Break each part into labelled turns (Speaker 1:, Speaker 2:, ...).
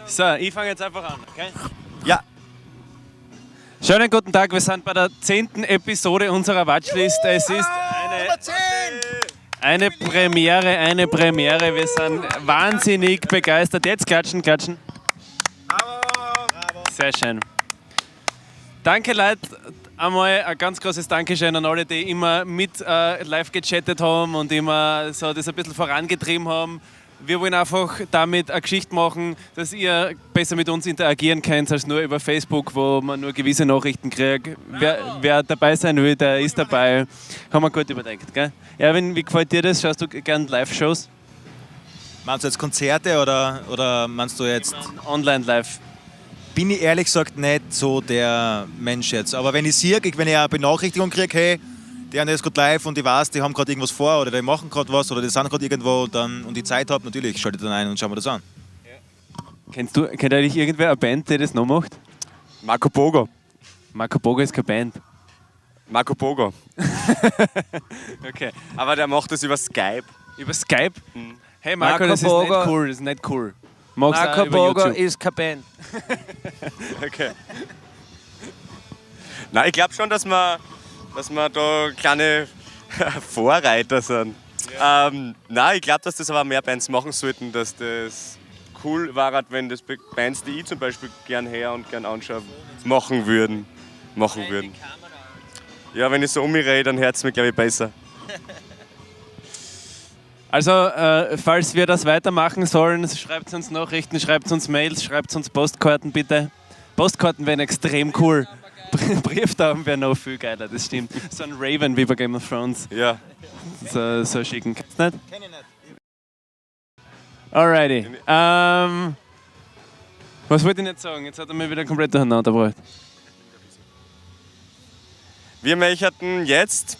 Speaker 1: So, ich fange jetzt einfach an, okay?
Speaker 2: Ja.
Speaker 1: Schönen guten Tag, wir sind bei der 10. Episode unserer Watchlist. Es ist eine Premiere, eine Premiere. Wir sind wahnsinnig begeistert. Jetzt klatschen, klatschen. Sehr schön. Danke, Leute. Einmal ein ganz großes Dankeschön an alle, die immer mit live gechattet haben und immer so das ein bisschen vorangetrieben haben. Wir wollen einfach damit eine Geschichte machen, dass ihr besser mit uns interagieren könnt als nur über Facebook, wo man nur gewisse Nachrichten kriegt. Wer dabei sein will, der ist dabei. Haben wir gut überlegt, gell? Erwin, wie gefällt dir das? Schaust du gern Live-Shows?
Speaker 2: Meinst du jetzt Konzerte oder meinst du jetzt.
Speaker 1: Online live?
Speaker 2: Bin ich ehrlich gesagt nicht so der Mensch jetzt. Aber wenn ich sehe, wenn ich eine Benachrichtigung kriege, hey, die haben jetzt gerade live und ich weiß, die haben gerade irgendwas vor oder die machen gerade was oder die sind gerade irgendwo und, dann, und ich Zeit habe, natürlich schalte ich dann ein und schaue mir das an.
Speaker 1: Kennt eigentlich irgendwer eine Band, die das noch macht?
Speaker 3: Marco Bogo.
Speaker 1: Marco Bogo ist keine Band.
Speaker 3: Marco Bogo.
Speaker 1: Okay.
Speaker 3: Aber der macht das über Skype.
Speaker 1: Über Skype? Hey Marco,
Speaker 4: Marco
Speaker 1: das ist
Speaker 4: Bogo.
Speaker 1: nicht cool, das ist nicht cool. Mag's auch
Speaker 4: Marco
Speaker 1: über
Speaker 4: Bogo
Speaker 1: YouTube.
Speaker 4: ist keine Band.
Speaker 3: Okay. Nein, ich glaube schon, dass wir da kleine Vorreiter sind. Nein, ich glaube, dass das aber mehr Bands machen sollten, dass das cool war, wenn das Bands, die ich zum Beispiel gern her und gern anschaue, machen würden. Machen würden. Ja, wenn ich so um mich rede, dann hört es mir, glaube ich, besser.
Speaker 1: Also, falls wir das weitermachen sollen, schreibt uns Nachrichten, schreibt uns Mails, schreibt uns Postkarten bitte. Postkarten wären extrem cool. Brieftauben wären noch viel geiler, das stimmt. So ein Raven wie bei Game of Thrones.
Speaker 3: Ja.
Speaker 1: So schicken. Kennst du nicht?
Speaker 2: Kenn ich nicht.
Speaker 1: Alrighty. Was wollte ich nicht sagen? Jetzt hat er mich wieder komplett durcheinander gebracht.
Speaker 3: Wir möchten jetzt.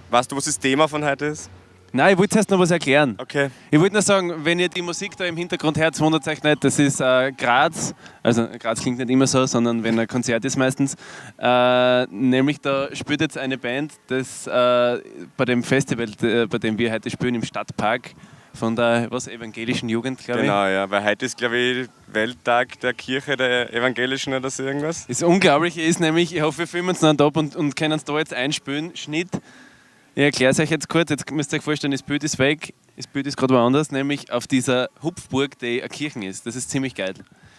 Speaker 3: Weißt du, was das Thema von heute ist?
Speaker 1: Nein, ich wollte zuerst noch was erklären.
Speaker 3: Okay.
Speaker 1: Ich wollte nur sagen, wenn ihr die Musik da im Hintergrund hört, wundert euch nicht, das ist Graz. Also Graz klingt nicht immer so, sondern wenn ein Konzert ist meistens. Nämlich da spielt jetzt eine Band, das bei dem Festival, bei dem wir heute spielen, im Stadtpark von der was, evangelischen Jugend, glaube ich.
Speaker 3: Genau, ja, weil heute ist, glaube ich, Welttag der Kirche der Evangelischen oder so irgendwas.
Speaker 1: Das Unglaubliche ist nämlich, ich hoffe, wir filmen uns noch ab und können es da jetzt einspülen. Schnitt. Ich erkläre es euch jetzt kurz. Jetzt müsst ihr euch vorstellen, das Bild ist weg. Das Bild ist gerade woanders, nämlich auf dieser Hupfburg, die eine Kirche ist. Das ist ziemlich geil.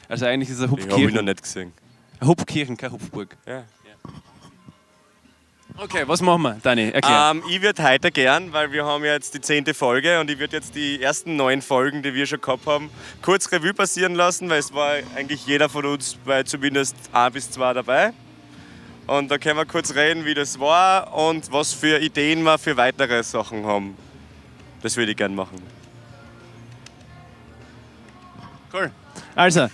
Speaker 1: Also eigentlich ist es eine
Speaker 3: Die habe ich noch
Speaker 1: Hupfkirche.
Speaker 3: nicht gesehen.
Speaker 1: Hupfkirchen, keine Hupfburg.
Speaker 3: Ja.
Speaker 1: Okay, was machen wir, Dani? Erklär.
Speaker 3: Ich würde heute gern, weil wir haben jetzt die 10. Folge und ich würde jetzt die ersten 9 Folgen, die wir schon gehabt haben, kurz Revue passieren lassen, weil es war eigentlich jeder von uns bei zumindest 1 bis 2 dabei. Und da können wir kurz reden, wie das war und was für Ideen wir für weitere Sachen haben. Das würde ich gern machen.
Speaker 1: Cool. Also,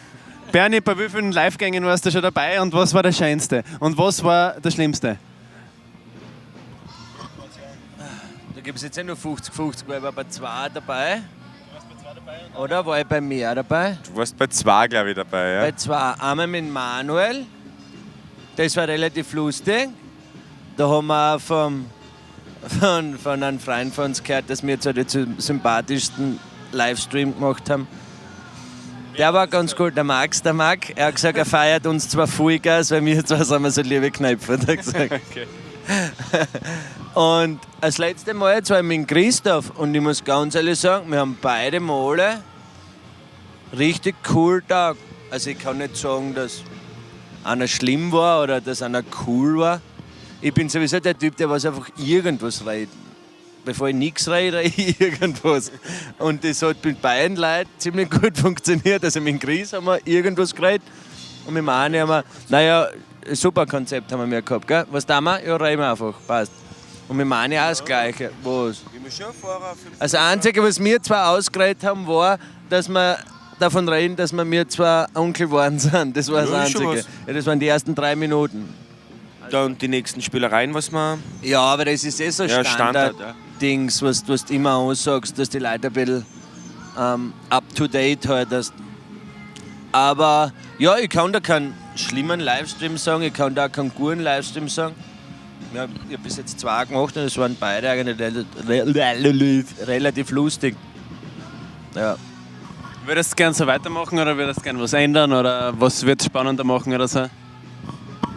Speaker 1: Bernie, bei wie vielen Live-Gängen warst du schon dabei und was war das Schönste? Und was war das Schlimmste?
Speaker 4: Da gibt es jetzt eh nur 50-50, weil ich war bei zwei dabei. Oder war ich bei mehr dabei?
Speaker 3: Du warst bei 2, glaube ich, dabei, ja?
Speaker 4: Bei zwei. Einmal mit Manuel. Das war relativ lustig. Da haben wir auch von einem Freund von uns gehört, dass wir zwar die sympathischsten Livestream gemacht haben. Der war ganz cool, der Max, der Marc. Er hat gesagt, er feiert uns zwar Vollgas, weil wir zwar sind wir so liebe Knöpfe, hat er gesagt. Und das letzte Mal jetzt war ich mit Christoph und ich muss ganz ehrlich sagen, wir haben beide Male richtig cool Tag. Also ich kann nicht sagen, dass einer schlimm war oder dass einer cool war. Ich bin sowieso der Typ, der was einfach irgendwas redet. Bevor ich nichts rede, rede ich irgendwas. Und das hat mit beiden Leuten ziemlich gut funktioniert. Also mit Chris haben wir irgendwas geredet und mit Mani haben wir, naja, ein super Konzept haben wir mehr gehabt, gell? Was tun wir? Ja, reden wir einfach, passt. Und mit Mani auch das Gleiche. Was? Das Einzige, was wir zwar ausgeredet haben, war, dass wir davon reden, dass wir mir zwei Onkel geworden sind. Das war das
Speaker 5: Ja, ist schon
Speaker 4: Einzige. Ja, das waren die ersten 3 Minuten.
Speaker 5: Dann die nächsten Spielereien, was wir.
Speaker 4: Ja, aber das ist eh so
Speaker 5: Ja, Standard,
Speaker 4: Standard-Dings, was du immer ansagst, dass die Leute ein bisschen up to date haltest. Aber ja, ich kann da keinen schlimmen Livestream sagen, ich kann da auch keinen guten Livestream sagen. Ja, ich habe bis jetzt 2 gemacht und es waren beide eigentlich relativ lustig. Ja.
Speaker 1: Würdest du gern so weitermachen oder würdest du gern was ändern oder was wird spannender machen oder so?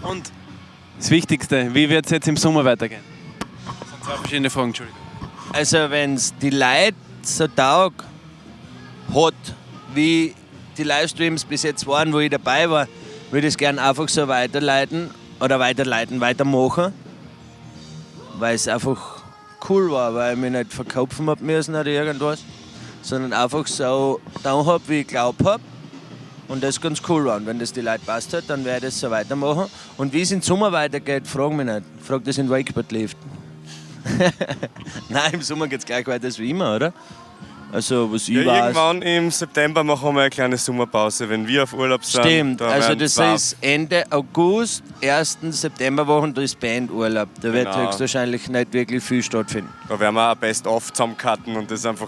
Speaker 1: Und das Wichtigste, wie wird es jetzt im Sommer weitergehen? Das sind zwei verschiedene Fragen, Entschuldigung.
Speaker 4: Also wenn es die Leute so taug hat, wie die Livestreams bis jetzt waren, wo ich dabei war, würde ich es gern einfach so weiterleiten oder weiterleiten, weitermachen, weil es einfach cool war, weil ich mich nicht verkaufen hab müssen oder irgendwas, sondern einfach so da hab, wie ich glaubt hab. Und das ganz cool war. Und wenn das die Leute passt hat, dann werde ich das so weitermachen. Und wie es im Sommer weitergeht, frag mich nicht. Frag das in Wakebird Lift. Nein, im Sommer geht es gleich weiter als wie immer, oder? Also, was ich
Speaker 3: Ja,
Speaker 4: weiß.
Speaker 3: irgendwann im September machen wir eine kleine Sommerpause, wenn wir auf Urlaub sind.
Speaker 4: Stimmt,
Speaker 3: da
Speaker 4: also
Speaker 3: werden
Speaker 4: das
Speaker 3: zwei-
Speaker 4: ist Ende August, 1. Septemberwochen, da ist Bandurlaub. Da wird
Speaker 3: Genau.
Speaker 4: höchstwahrscheinlich nicht wirklich viel stattfinden.
Speaker 3: Da werden wir ein Best-of zusammencutten und das einfach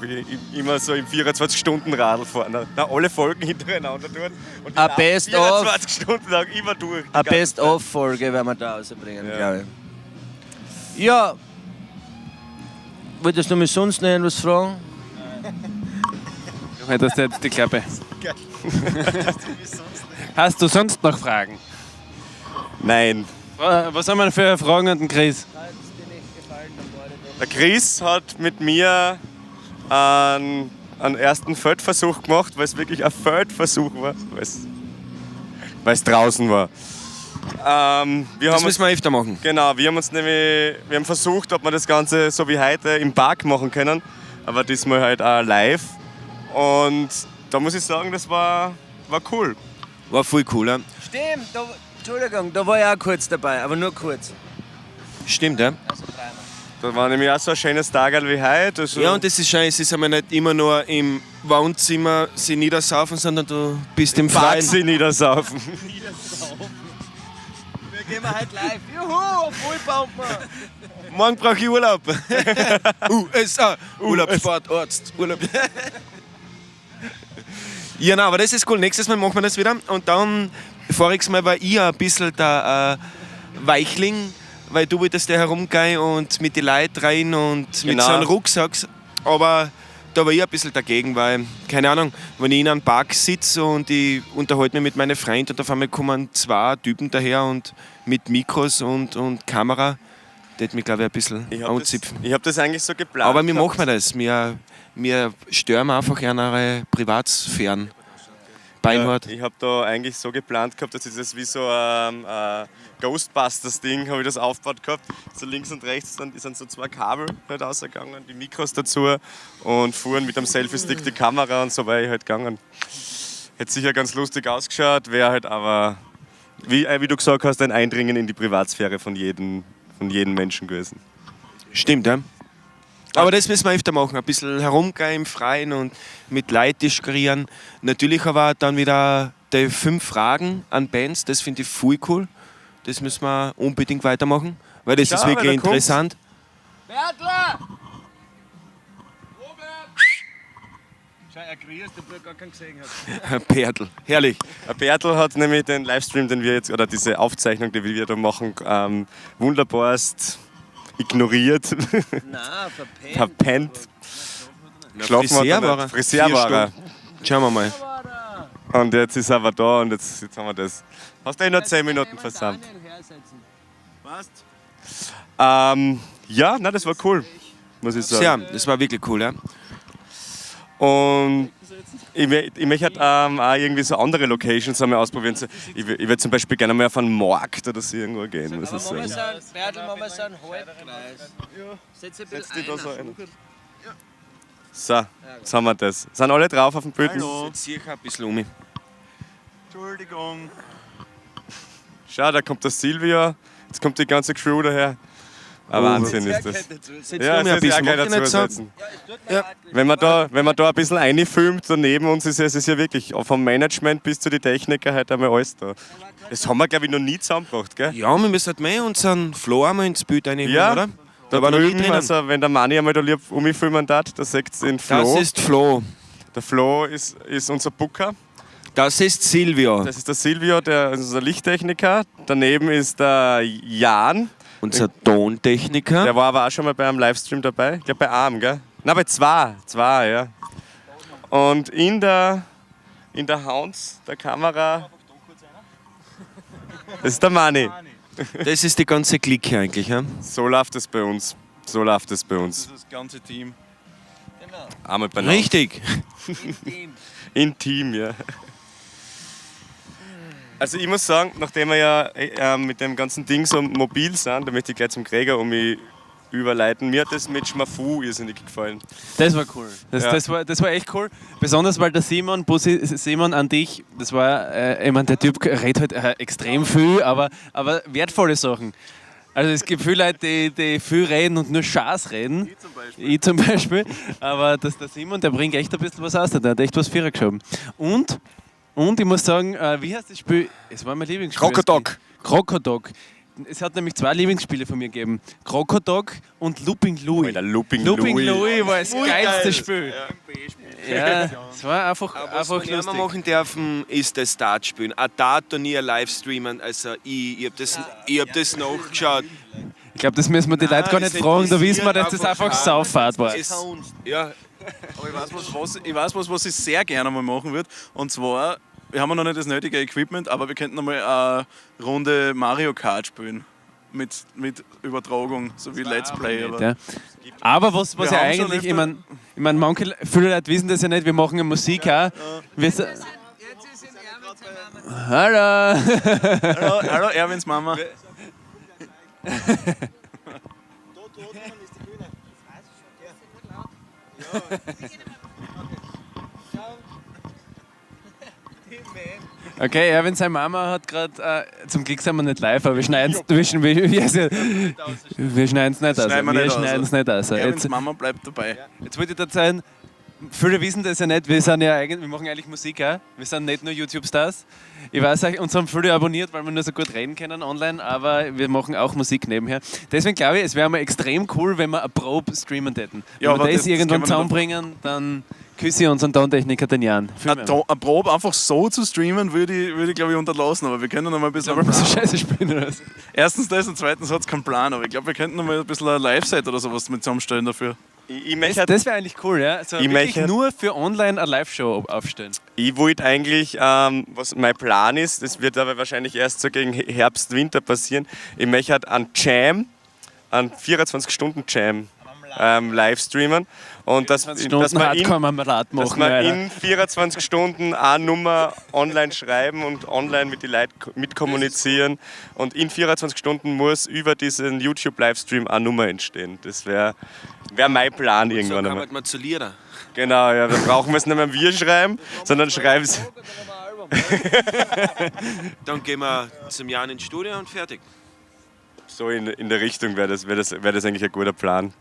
Speaker 3: immer so im 24-Stunden-Radl fahren. Na, alle Folgen hintereinander tun. Und die
Speaker 4: Ein
Speaker 3: laufen
Speaker 4: Best-of.
Speaker 3: 24 Stunden lang immer durch. die
Speaker 4: Eine
Speaker 3: ganze
Speaker 4: Best-of-Folge werden wir da rausbringen,
Speaker 3: Ja.
Speaker 4: glaube ich. Ja, wolltest du mich sonst noch irgendwas fragen?
Speaker 1: Du hättest jetzt die Klappe. Hast du sonst noch Fragen?
Speaker 3: Nein.
Speaker 1: Was haben wir für Fragen an den Chris?
Speaker 3: Der Chris hat mit mir einen ersten Feldversuch gemacht, weil es wirklich ein Feldversuch war, weil es draußen war. Wir
Speaker 5: Das
Speaker 3: haben uns,
Speaker 5: müssen wir öfter machen.
Speaker 3: genau, wir haben uns nämlich, wir haben versucht, ob wir das Ganze so wie heute im Park machen können, aber diesmal halt auch live. Und da muss ich sagen, das war cool.
Speaker 5: War voll cool, ja.
Speaker 4: Stimmt, da, Entschuldigung, da war ich auch kurz dabei, aber nur kurz.
Speaker 5: Stimmt, ja.
Speaker 4: Also dreimal.
Speaker 3: Da war nämlich auch so ein schönes Tag wie heute. Also
Speaker 5: Ja, und das ist schön, es ist einmal nicht immer nur im Wohnzimmer sie niedersaufen, sondern du bist im
Speaker 3: Park
Speaker 5: Freien.
Speaker 3: sie niedersaufen.
Speaker 4: Wir gehen heute live. Juhu, Vollpumpen!
Speaker 5: Morgen brauche ich Urlaub. USA, Urlaub, Sport, Arzt, Urlaub. Ja, nein, aber das ist cool. Nächstes Mal machen wir das wieder. Und dann, voriges Mal war ich ja ein bisschen der Weichling, weil du wolltest ja herumgehen und mit den Leuten rein und mit
Speaker 3: Genau.
Speaker 5: so einem Rucksack. Aber da war ich ein bisschen dagegen, weil, keine Ahnung, wenn ich in einem Park sitze und ich unterhalte mich mit meinen Freunden und auf einmal kommen zwei Typen daher und mit Mikros und Kamera, das hat mich, glaube ich, ein bisschen
Speaker 3: Ich habe das,
Speaker 5: anzipfen.
Speaker 3: ich hab das eigentlich so geplant.
Speaker 5: Aber wir
Speaker 3: gehabt.
Speaker 5: machen das. Wir stören einfach ihre Privatsphären. Beinhard.
Speaker 3: Ja, ich habe da eigentlich so geplant gehabt, dass ich das wie so ein Ghostbusters-Ding habe ich das aufgebaut gehabt. So links und rechts sind so zwei Kabel halt rausgegangen, die Mikros dazu und fuhren mit einem Selfie-Stick die Kamera und so wäre ich halt gegangen. Hätte sicher ganz lustig ausgeschaut, wäre halt aber, wie du gesagt hast, ein Eindringen in die Privatsphäre von jedem Menschen gewesen.
Speaker 5: Stimmt, ja. Aber das müssen wir öfter machen. Ein bisschen herumgehen im Freien und mit Leuten diskutieren. Natürlich aber dann wieder die 5 Fragen an Bands. Das finde ich voll cool. Das müssen wir unbedingt weitermachen, weil das
Speaker 3: Schau,
Speaker 5: ist wirklich
Speaker 3: wer da kommt.
Speaker 5: interessant.
Speaker 4: Bertler! Robert! Schau, er grüßt, obwohl er gar keinen gesehen hat.
Speaker 5: Pertl, herrlich.
Speaker 3: Der Bertl hat nämlich den Livestream, den wir jetzt, oder diese Aufzeichnung, die wir da machen, wunderbarst ignoriert,
Speaker 4: Nein, verpennt.
Speaker 3: verpennt. Geschlafen hat
Speaker 5: Friseur
Speaker 3: er
Speaker 5: war
Speaker 3: nicht.
Speaker 5: er.
Speaker 3: Friseur
Speaker 5: Vier
Speaker 3: war er.
Speaker 5: Stunden. Schauen wir mal.
Speaker 3: Und jetzt ist er aber da und jetzt haben wir das. Hast du eh nur 10 Minuten versammelt. Ja, nein, das war cool, muss ich sagen.
Speaker 5: Ja, das war wirklich cool, ja.
Speaker 3: Und ich möchte auch irgendwie so andere Locations einmal ausprobieren. So, ich würde zum Beispiel gerne mal auf einen Markt oder so irgendwo gehen, muss ich
Speaker 4: Aber machen wir
Speaker 3: sagen.
Speaker 4: so einen, Bertl, machen wir so einen Halbkreis. Setz dich ein
Speaker 3: Setz dich
Speaker 4: bisschen
Speaker 3: da so
Speaker 4: ein.
Speaker 3: ein. So, jetzt haben wir das. Sind alle drauf auf dem Böden?
Speaker 5: Jetzt ziehe ich ein bisschen um.
Speaker 2: Entschuldigung.
Speaker 3: Schau, da kommt der Silvio. Jetzt kommt die ganze Crew daher. Ein Wahnsinn ist das.
Speaker 5: Setz
Speaker 3: Ja,
Speaker 5: um
Speaker 3: es
Speaker 5: ein
Speaker 3: ist ja
Speaker 5: bisschen.
Speaker 3: gleich
Speaker 5: Mach dich nicht so.
Speaker 3: dazusetzen. Wenn man da ein bisschen reinfilmt, so neben uns ist es ist ja wirklich vom Management bis zu den Techniker halt einmal alles da. Das haben wir, glaube ich, noch nie zusammengebracht, gell?
Speaker 5: Ja, wir müssen halt mehr unseren Flo einmal ins Bild reinholen,
Speaker 3: Ja.
Speaker 5: oder?
Speaker 3: Da
Speaker 5: war noch nie
Speaker 3: drüben,
Speaker 5: drinnen.
Speaker 3: also wenn der Manni einmal da lieb umfilmen darf, da seht ihr den Flo.
Speaker 5: Das ist Flo.
Speaker 3: Der Flo ist unser Booker.
Speaker 5: Das ist Silvio,
Speaker 3: Das ist der Silvio, der ist unser Lichttechniker. Daneben ist der Jan.
Speaker 5: unser Tontechniker.
Speaker 3: Der war aber auch schon mal bei einem Livestream dabei. Ich glaube bei einem, gell? Nein, bei zwei. Zwei, ja. Und in der Hand der Kamera, das ist der Mani.
Speaker 5: Das ist die ganze Clique eigentlich. Ja?
Speaker 3: So läuft es bei uns. So läuft es bei uns.
Speaker 6: Das ist das ganze Team.
Speaker 3: Einmal beieinander.
Speaker 5: Richtig.
Speaker 3: Intim, ja. Also ich muss sagen, nachdem wir ja mit dem ganzen Ding so mobil sind, da möchte ich gleich zum Gregor um mich überleiten. Mir hat das mit Schmafu irrsinnig gefallen.
Speaker 1: Das war cool. Das,
Speaker 3: Ja.
Speaker 1: das war echt cool. Besonders weil der Simon, Bussi, Simon an dich, das war, ich meine, der Typ redet halt extrem viel, aber wertvolle Sachen. Also es gibt viele Leute, die viel reden und nur Schaß reden. Ich zum Beispiel. Ich zum Beispiel. Aber das, der Simon, der bringt echt ein bisschen was aus, der hat echt was Vierer geschoben. Und ich muss sagen, wie heißt das Spiel? Es war mein Lieblingsspiel.
Speaker 3: Krokodok.
Speaker 1: Krokodok. Es hat nämlich zwei Lieblingsspiele von mir gegeben. Krokodok und Looping Louie.
Speaker 3: Alter, Looping
Speaker 1: Looping
Speaker 3: Louie.
Speaker 1: Louie war das geilste Spiel. Ja, es war einfach,
Speaker 5: Was
Speaker 1: einfach
Speaker 5: wir
Speaker 1: lustig.
Speaker 5: machen dürfen, ist das Dart-Spielen. Ein Dart-Turnier live streamen. Also ich habe das, ich hab das nachgeschaut.
Speaker 1: Ich glaube, das müssen wir die
Speaker 5: Nein,
Speaker 1: Leute gar
Speaker 5: es
Speaker 1: nicht fragen, da wissen wir, dass das
Speaker 5: interessiert
Speaker 1: einfach
Speaker 5: einfach
Speaker 1: Saufahrt war.
Speaker 5: Es, ja,
Speaker 6: Aber ich weiß was, was ich sehr gerne mal machen würde. Und zwar, wir haben ja noch nicht das nötige Equipment, aber wir könnten einmal eine Runde Mario Kart spielen. Mit Übertragung, so wie Let's Play. Aber
Speaker 1: Ja. Aber was
Speaker 6: Wir
Speaker 1: ja
Speaker 6: haben schon
Speaker 1: eigentlich, ich
Speaker 6: öfter-
Speaker 1: meine, ich mein, manche, viele Leute wissen das ja nicht, wir machen ja Musik auch. Wir Hallo!
Speaker 6: Hallo, hallo Erwins Mama.
Speaker 1: Okay, Erwin, seine Mama hat gerade, zum Glück sind wir nicht live, aber wir schneiden es wir schneiden's nicht aus.
Speaker 6: Schneiden wir
Speaker 1: Wir
Speaker 6: nicht
Speaker 1: schneiden es
Speaker 6: aus.
Speaker 1: nicht aus.
Speaker 6: Erwins
Speaker 1: Jetzt,
Speaker 6: Mama bleibt dabei.
Speaker 1: jetzt wollte ich da sein, viele wissen das ja nicht, wir sind ja eigentlich, wir machen eigentlich Musik auch. Wir sind nicht nur YouTube-Stars. Ich weiß, uns haben viele abonniert, weil wir nur so gut reden können online, aber wir machen auch Musik nebenher. Deswegen glaube ich, es wäre mal extrem cool, wenn wir eine Probe streamen täten.
Speaker 6: Ja,
Speaker 1: Wenn wir
Speaker 6: aber
Speaker 1: das
Speaker 6: das
Speaker 1: irgendwann
Speaker 6: können wir nicht
Speaker 1: zusammenbringen, dann küsse ich unseren Tontechniker den Jan. Fühl
Speaker 6: Eine,
Speaker 1: mich.
Speaker 6: Eine Probe einfach so zu streamen, würde ich glaube ich unterlassen, aber wir können noch mal ein bisschen.
Speaker 1: Aber so scheiße spielen oder was?
Speaker 6: Erstens das und zweitens hat es keinen Plan, aber ich glaube, wir könnten noch mal ein bisschen eine Live-Set oder sowas mit zusammenstellen dafür.
Speaker 3: Ich
Speaker 1: Das,
Speaker 3: möchte
Speaker 1: das wäre eigentlich cool, ja? Also
Speaker 3: Ich
Speaker 1: wirklich
Speaker 3: möchte-
Speaker 1: nur für online eine Live-Show aufstellen.
Speaker 3: Ich wollte eigentlich, was mein Plan ist, das wird aber wahrscheinlich erst so gegen Herbst, Winter passieren. Ich möchte halt einen Jam, einen 24-Stunden-Jam live streamen. Und
Speaker 1: 20 Stunden
Speaker 3: dass man in,
Speaker 1: Hardcore Marmelade
Speaker 3: dass
Speaker 1: machen,
Speaker 3: wir
Speaker 1: Alter.
Speaker 3: in 24 Stunden eine Nummer online schreiben und online mit den Leuten mitkommunizieren. Und in 24 Stunden muss über diesen YouTube-Livestream eine Nummer entstehen. Das wäre wär mein Plan
Speaker 5: so
Speaker 3: irgendwann
Speaker 5: kann
Speaker 3: einmal.
Speaker 5: man zu Lieder.
Speaker 3: Genau, ja, dann brauchen wir es nicht mehr wir schreiben, sondern schreiben es.
Speaker 5: Dann gehen wir zum Jan ins Studio und fertig.
Speaker 3: So in der Richtung wäre das, wär das eigentlich ein guter Plan.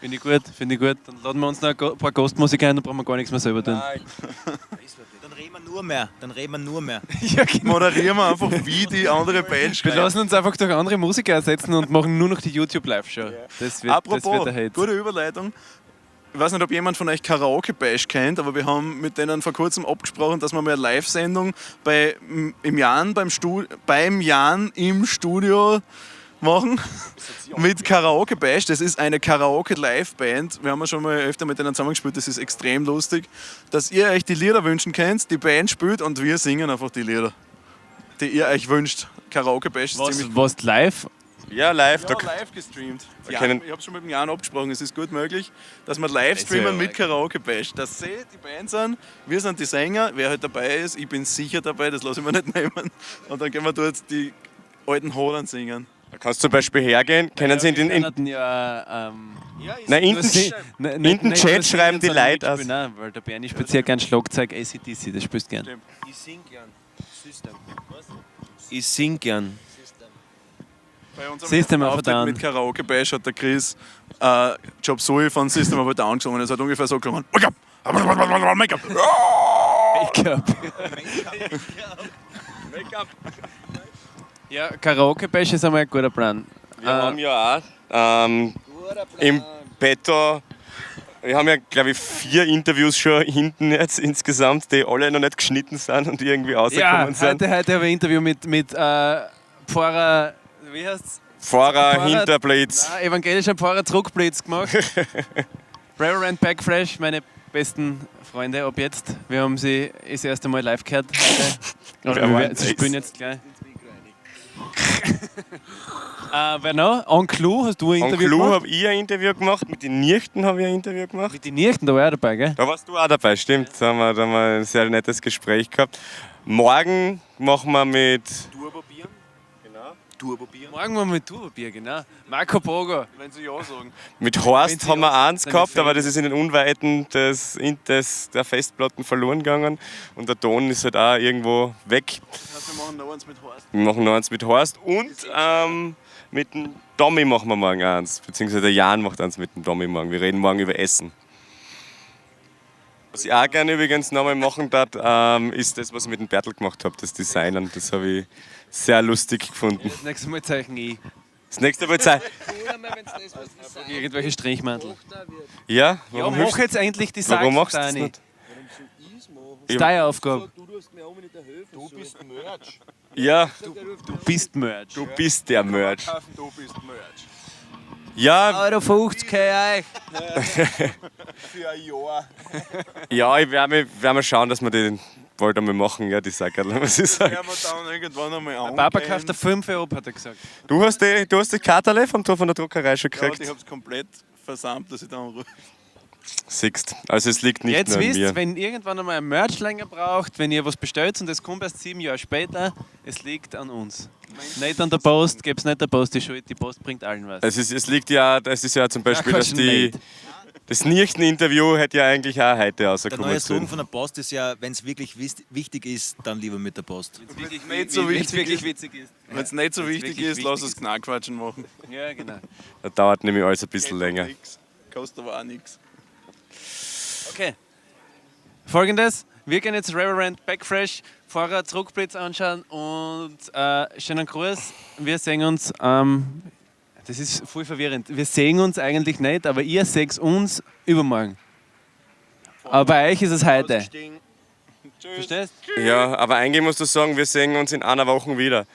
Speaker 1: Finde ich gut, finde ich gut. Dann laden wir uns noch ein paar Ghost-Musiker ein, dann brauchen wir gar nichts mehr selber tun.
Speaker 2: Dann reden wir nur mehr. Dann reden wir nur mehr.
Speaker 1: Ja, genau.
Speaker 6: Moderieren wir einfach, wie die andere Band
Speaker 1: Wir
Speaker 6: schreibt.
Speaker 1: lassen uns einfach durch andere Musiker ersetzen und machen nur noch die YouTube-Live-Show. Das
Speaker 6: Apropos,
Speaker 1: wird der Hate.
Speaker 6: gute Überleitung. Ich weiß nicht, ob jemand von euch Karaoke Bash kennt, aber wir haben mit denen vor kurzem abgesprochen, dass wir mal eine Live-Sendung beim Jan im Studio machen mit Karaoke Bash. Das ist eine Karaoke Live-Band. Wir haben ja schon mal öfter mit denen zusammengespielt. Das ist extrem lustig, dass ihr euch die Lieder wünschen könnt. Die Band spielt und wir singen einfach die Lieder, die ihr euch wünscht. Karaoke Bash ist
Speaker 1: Was,
Speaker 6: ziemlich
Speaker 1: was live?
Speaker 3: Ja, live.
Speaker 6: ja,
Speaker 3: Da,
Speaker 6: live gestreamt. Ja,
Speaker 3: können-
Speaker 6: ich habe schon mit dem Jan abgesprochen, es ist gut möglich, dass wir live streamen mit Karaoke Bash. Dass sie die Band sind, wir sind die Sänger, wer halt dabei ist, ich bin sicher dabei, das lasse ich mir nicht nehmen. Und dann können wir dort die alten Hodern singen.
Speaker 3: da kannst du zum Beispiel hergehen, können sie in,
Speaker 1: Ja,
Speaker 3: nein, in
Speaker 1: nur
Speaker 3: den,
Speaker 1: ne,
Speaker 3: in den
Speaker 1: nicht
Speaker 3: Chat
Speaker 1: nur
Speaker 3: schreiben
Speaker 1: singen,
Speaker 3: die
Speaker 1: sondern
Speaker 3: Leute aus.
Speaker 1: mitspielen. Nein, weil der Bernie spielt sehr gern Schlagzeug ACDC, das spielst du gern.
Speaker 5: Ich sing gern. System. Ich sing gern.
Speaker 6: Bei unserem
Speaker 1: System of a
Speaker 6: Auftritt
Speaker 1: Down.
Speaker 6: mit Karaoke Bash hat der Chris Chop Suey von System of a Down gesungen. Es hat ungefähr so gelungen. Wake up! Make up!
Speaker 1: Make-up. Ja, Karaoke Bash ist einmal ein guter Plan.
Speaker 3: Wir haben ja auch im Petto, wir haben ja, glaube ich, 4 Interviews schon hinten jetzt insgesamt, die alle noch nicht geschnitten sind und irgendwie
Speaker 1: Ja,
Speaker 3: rausgekommen sind.
Speaker 1: heute habe ich ein Interview mit Pfarrer, wie heißt's?
Speaker 3: Pfarrer,
Speaker 1: Pfarrer-
Speaker 3: Hinterblitz.
Speaker 1: Nein, evangelischer Pfarrer Druckblitz gemacht. Reverend Backflash, meine besten Freunde ab jetzt. Wir haben sie das erste Mal live gehört heute. Oder
Speaker 3: Wer
Speaker 1: wir
Speaker 3: war
Speaker 1: werden- sie
Speaker 3: das?
Speaker 1: spielen jetzt gleich. Wer noch? Onclou, hast du ein
Speaker 3: On
Speaker 1: Interview
Speaker 3: Clou
Speaker 1: gemacht?
Speaker 3: habe ich ein Interview gemacht, mit den Nichten habe ich ein Interview gemacht.
Speaker 1: Mit den Nichten, da war er dabei, gell?
Speaker 3: Da warst du auch dabei, stimmt. Da haben wir ein sehr nettes Gespräch gehabt. Morgen machen wir mit.
Speaker 6: Turbo-Bier?
Speaker 3: Genau.
Speaker 6: Turbo-Bier?
Speaker 1: Morgen mal mit Turbobier, genau. Marco Bogo.
Speaker 6: Wenn sie ja sagen.
Speaker 3: Mit
Speaker 1: Wenn
Speaker 3: Horst
Speaker 1: sie
Speaker 3: haben wir
Speaker 1: auch
Speaker 3: eins
Speaker 1: seine
Speaker 3: gehabt, aber
Speaker 1: Fan-
Speaker 3: das ist in den Unweiten der Festplatten verloren gegangen. Und der Ton ist halt auch irgendwo weg.
Speaker 6: Das heißt, wir machen noch eins mit Horst.
Speaker 3: Wir machen noch eins mit Horst und mit dem Tommy machen wir morgen eins. Beziehungsweise der Jan macht eins mit dem Tommy morgen. Wir reden morgen über Essen. Was ich auch gerne übrigens nochmal machen darf, ist das, was ich mit dem Bertel gemacht habe, das Designen. Das habe ich sehr lustig gefunden.
Speaker 1: Das nächste Mal zeichne ich
Speaker 3: Das nächste Mal Zeit.
Speaker 1: irgendwelche Strichmantel.
Speaker 3: Ja,
Speaker 1: Ja,
Speaker 3: warum,
Speaker 1: mach
Speaker 3: hilfst,
Speaker 1: jetzt endlich die
Speaker 3: warum
Speaker 1: Sachen,
Speaker 3: machst du das
Speaker 1: Dani.
Speaker 3: nicht?
Speaker 1: Das ist deine Aufgabe.
Speaker 4: Du tust mir auch nicht helfen.
Speaker 6: Du bist Merch.
Speaker 3: Ja,
Speaker 1: Du bist Merch.
Speaker 3: du bist der Merch.
Speaker 6: Du bist Merch.
Speaker 3: Ja,
Speaker 4: Euro 50 euch.
Speaker 6: Für ein Jahr.
Speaker 3: ja, ich werde werd mal schauen, dass wir den bald einmal machen, ja, die Sackerl, muss ich sagen.
Speaker 6: Werden wir dann irgendwann einmal angehen.
Speaker 1: Papa kauft der 5 ab, hat er gesagt.
Speaker 3: Du hast die Karterle vom Tor von der Druckerei schon
Speaker 6: Ja,
Speaker 3: gekriegt.
Speaker 6: ich hab's komplett versammelt, dass ich da anrufe.
Speaker 3: Siehst, also es liegt nicht
Speaker 1: Jetzt
Speaker 3: nur an
Speaker 1: wisst,
Speaker 3: mir.
Speaker 1: wenn irgendwann einmal ein Merch länger braucht, wenn ihr was bestellt und es kommt erst 7 Jahre später, es liegt an uns. Nicht an der Post, gebt's nicht der Post die Schuld, die Post bringt allen was.
Speaker 3: Es liegt ja, es ist ja zum Beispiel, dass die,
Speaker 1: nicht.
Speaker 3: das Nichten-Interview hätte ja eigentlich auch heute
Speaker 2: Der
Speaker 3: rauskommen
Speaker 2: neue Slogan
Speaker 3: sollen.
Speaker 2: von der Post ist ja, wenn es wirklich wichtig ist, dann lieber mit der Post.
Speaker 1: Wirklich,
Speaker 6: nicht so
Speaker 1: wenn's
Speaker 6: wichtig
Speaker 1: wirklich
Speaker 6: ist.
Speaker 1: witzig ist.
Speaker 6: Wenn es nicht so
Speaker 1: Wenn's
Speaker 6: wichtig
Speaker 1: wirklich
Speaker 6: ist, lass
Speaker 1: wichtig
Speaker 6: uns Knackquatschen machen.
Speaker 1: Ja, genau.
Speaker 3: Da dauert nämlich alles ein bisschen länger.
Speaker 6: Nix. Kostet aber auch nichts.
Speaker 1: Okay. Folgendes, wir gehen jetzt Reverend Backfresh Vorrat Zurückblitz anschauen und schönen Gruß. Wir sehen uns, das ist voll verwirrend, wir sehen uns eigentlich nicht, aber ihr seht uns übermorgen. Aber bei euch ist es heute. Verstehst?
Speaker 3: Ja, aber eigentlich musst du sagen, wir sehen uns in einer Woche wieder.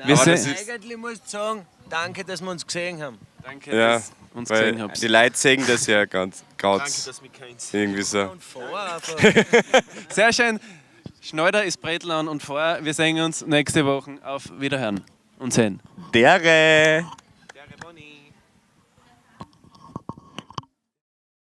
Speaker 1: Wir
Speaker 3: Aber das
Speaker 1: sehen,
Speaker 3: ist-
Speaker 4: Eigentlich musst du sagen, danke, dass wir uns gesehen haben.
Speaker 1: danke,
Speaker 3: Ja,
Speaker 1: dass ihr uns
Speaker 3: weil
Speaker 1: gesehen habt.
Speaker 3: die Leute sehen das ja ganz, ganz
Speaker 5: dass mich kennt.
Speaker 3: irgendwie so.
Speaker 4: Und vor einfach.
Speaker 1: Sehr schön. Schneider ist Bretel an und vor. Wir sehen uns nächste Woche. Auf Wiederhören und sehen.
Speaker 3: Dere!